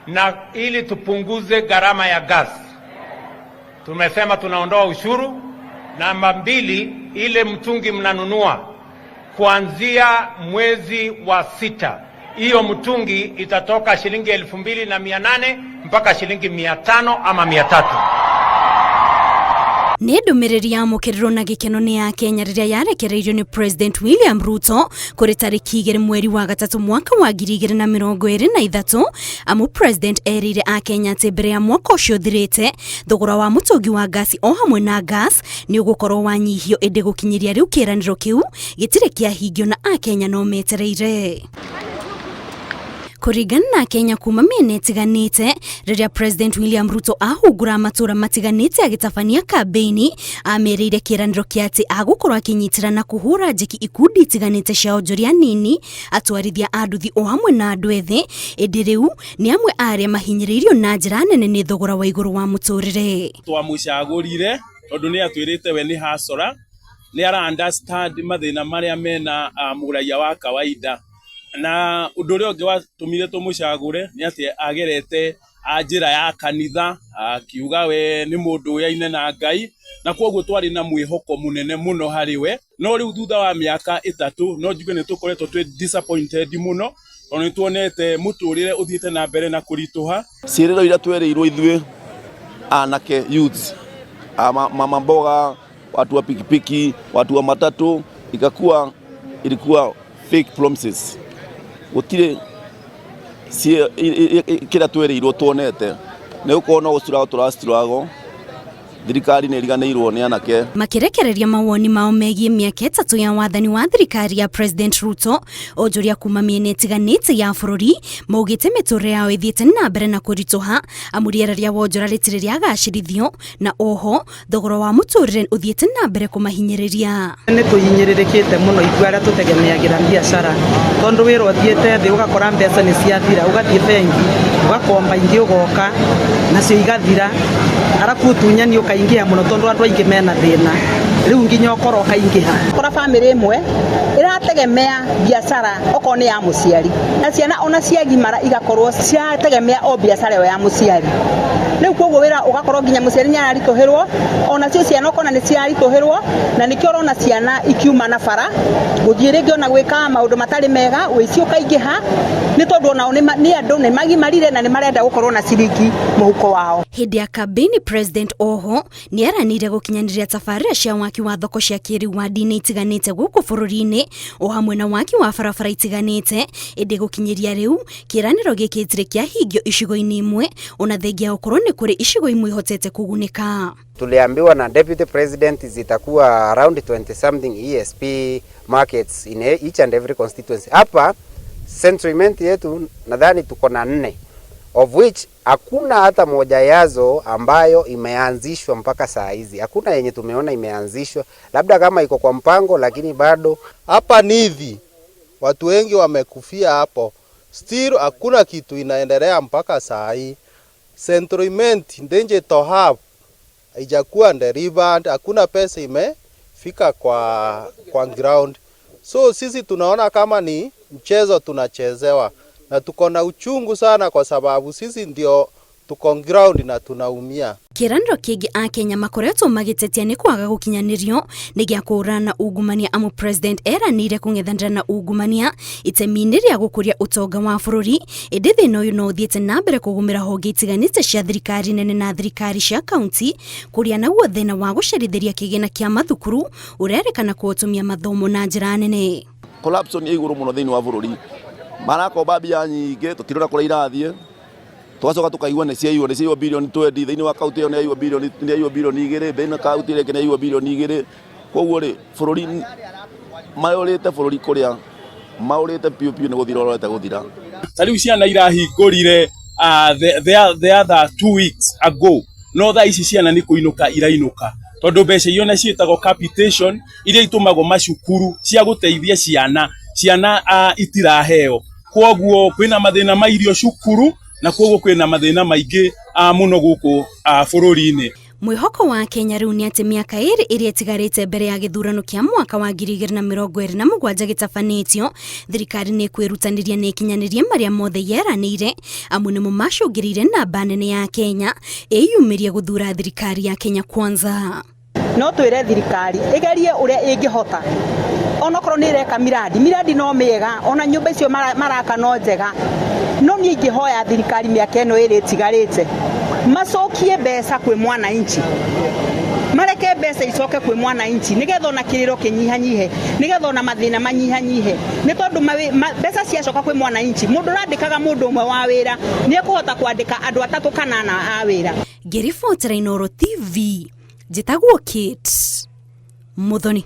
Na ili tupunguze gharama ya gas, tumesema tunaondoa ushuru. Namba mbili, ile mtungi mnanunua kuanzia mwezi wa sita, hiyo mtungi itatoka shilingi 2,800 mpaka shilingi 500 ama 300. Nĩ ndũmĩrĩri yamũkĩrirwo na gĩkeno nĩ akenya rĩrĩa yarekereirio nĩ President William Ruto kũrĩ tarĩki 2 mweri wa gatatũ mwaka wa 2023, amu President erĩire akenya atĩ mbere ya mwaka ũcio ũthirĩte, thogora wa mũtũngi wa ngasi o hamwe na gas nĩ ũgũkorwo wanyihio. Ĩndĩ gũkinyĩria rĩu kĩĩranĩro kĩu gĩtirĩ kĩahingio na akenya no metereire. Kũringana na Kenya kuma mĩena ĩtiganĩte, rĩrĩa President William Ruto ahungura matũra matiganĩte agĩtabania kambĩini, amerĩire kĩĩranĩro kĩa atĩ agũkorwo akĩnyitĩra na kũhũra njeki ikundi itiganĩte cia onjoria nini, atwarithia a nduthi o hamwe na andũ ethĩ. Ĩndĩ rĩu nĩ amwe a arĩa mahinyĩrĩirio na njĩra nene nĩ thogora wa igũrũ wa mũtũrĩre. Twamũcagũrire tondũ nĩ atwĩrĩte we nĩ hasora, nĩ ara understand mathĩna marĩa mena mũraia wa kawaida. Na ũndũ ũrĩa ũngĩ watũmire tũmũcagũre nĩ atĩ agerete njĩra ya kanitha, akiuga we nĩ mũndũ ũyaine na Ngai, na koguo twarĩ na mwĩhoko mũnene mũno harĩ we. No rĩu thutha wa mĩaka 3, no njuge nĩ tũkoretwo twĩ disappointed mũno, tondũ nĩ tuonete mũtũrĩre ũthiĩte na mbere na kũritũha. Ciĩrĩro iria twerĩirwo ithuĩ anake, youths, mama mboga, watu wa pikipiki, watu wa matatu, ikakuwa ilikuwa fake promises. Gũtirĩ kĩrĩa twĩrĩirwo tuonete, nĩ gũkorwo no gũcurago tũracuragwo. Thirikari nĩ ĩriganĩirwo nĩ anake. Makĩrekereria mawoni mao megiĩ mĩaka 3 ya wathani wa thirikari ya President Ruto, onjoria kuma mĩena ĩtiganĩte ya bũrũri maugĩte mĩtũrĩre yao ĩthiĩte na mbere na kũritũha, amu rĩera rĩa wonjora rĩtirĩ rĩagacĩrithio, na oho thogora wa mũtũrĩre ũthiĩte na mbere kũmahinyĩrĩria. Nĩ tũhinyĩrĩrĩkĩte mũno ithuĩ arĩa tũtegemeagĩra biacara, tondũ wĩra ũthiĩte thĩ, ũgakora mbeca nĩ ciathira, ũgathiĩ bengi ũgakomba ingĩ, ũgoka nacio igathira, arabu ũtunyani ũkaingĩha mũno, tondũ andũ aingĩ mena thĩna rĩu, nginya ũkora ũkaingĩha. Kora bamĩrĩ ĩmwe ĩrategemea biacara okorwo nĩ ya mũciari, na ciana ona ciagimara igakorwo ciategemea o biacara ĩyo ya mũciari. Rĩu koguo wĩra ũgakorwo nginya mũciari nĩ araritũhĩrwo, ona cio ciana ũkona nĩ ciaritũhĩrwo, na nĩkĩo ũrona ciana ikiuma na bara gũthiĩ rĩngĩ ona gwĩka maũndũ matarĩ mega, ũici ũkaingĩha, nĩ tondũ onao nĩ andũ nĩ magimarire na nĩ marenda gũkorwo na ciringi mũhuko wao. Hĩndĩ ya kambĩini, President oho nĩ eranĩire gũkinyanĩria tabarĩra cia waki wa thoko cia kĩrĩu wandi-inĩ itiganĩte gũkũ bũrũri-inĩ, o hamwe na waki wa barabara itiganĩte. Ĩndĩ gũkinyĩria rĩu kĩĩranĩro gĩkĩ gĩtirĩ kĩahingio icigo-inĩ imwe, ona thengia gũkorwo nĩ kũrĩ icigo imwe ihotete kũgunĩka. Tuliambiwa na deputy president zitakuwa around 20 something ESP markets in each and every constituency. Hapa Central Imenti yetu nadhani tuko na nne, of which hakuna hata moja yazo ambayo imeanzishwa mpaka saa hizi. Hakuna yenye tumeona imeanzishwa, labda kama iko kwa mpango, lakini bado. Hapa Nithi watu wengi wamekufia hapo, still hakuna kitu inaendelea mpaka saa hii. Central Imenti Digital Hub haijakuwa delivered, hakuna pesa imefika kwa ground. So sisi tunaona kama ni mchezo tunachezewa, na tuko na uchungu sana kwa sababu sisi ndio tuko ground na tunaumia. Kĩĩranĩro kĩngĩ akenya makoretwo magĩtetia nĩ kwaga gũkinyanĩrio nĩ gĩa kũhũrana na ungumania, amu President eranĩire kũng'ethanĩra na ungumania itemi-inĩ rĩa gũkũria ũtonga wa bũrũri. Ĩndĩ thĩna ũyũ no ũthiĩte na mbere kũgũmĩra honge itiganĩte cia thirikari nene na thirikari cia kaunti, kũrĩa naguo thĩna wa gũcerithĩria kĩgĩna kĩa mathukuru ũrerĩkana kũhotomia mathomo na njĩra nene. Corruption ĩ igũrũ mũno thĩinĩ wa bũrũri. Marakomba mbia nyingĩ, tũtirona kũrĩa irathiĩ. Tũgacoka tũkaigua nĩ ciaiywo bilioni 20 thĩinĩ wa kaunti ĩyo, nĩ yaiywo bilioni 2 thĩinĩ wa kaunti ĩrĩa ĩngĩ, nĩ yaiywo bilioni 2. Koguo rĩ, bũrũri mayũrĩte, bũrũri kũrĩa maũrĩte biũ biũ, nĩ gũthira ũrorete gũthira. Ta rĩu ciana irahingũrire the other 2 weeks ago, no thaa ici ciana nĩ kũinũka irainũka, tondũ mbeca iria ona ciĩtagwo capitation iria itũmagwo macukuru cia gũteithia ciana itiraheo. Kwoguo kwĩna mathĩna ma irio cukuru, na kwoguo kwĩna mathĩna maingĩ mũno gũkũ bũrũri-inĩ. Mwĩhoko wa Kenya rĩu nĩ atĩ mĩaka ĩrĩ ĩrĩa ĩtigarĩte mbere ya gĩthurano kĩa mwaka wa 2027 gĩtabanĩtio, thirikari nĩ ĩkwĩrutanĩria na ĩkinyanĩrie marĩa mothe yeranĩire, amu nĩmo macũngĩrĩire namba nene ya Kenya ĩyumĩrie gũthura thirikari ya Kenya Kwanza. No twĩre thirikari ĩgerie ũrĩa ĩngĩhota, onokorwo nĩ ĩreka miradi, miradi no mĩega, ona nyũmba icio maraka no njega, no niĩ ingĩhoya thirikari mĩaka ĩno ĩrĩ ĩtigarĩte macokie mbeca kwĩ mwananchi, mareke mbeca icoke kwĩ mwananchi nĩgetha ona kĩrĩro kĩnyihanyihe, nĩgetha ona mathĩna manyihanyihe, nĩ tondũ mbeca ciacoka kwĩ mwananchi, mũndũ ũrandĩkaga mũndũ ũmwe wa wĩra nĩ ekũhota kwandĩka andũ atatũ kana ana a wĩra. Ngĩribotera Inooro TV, njĩtagwo Kate Muthoni.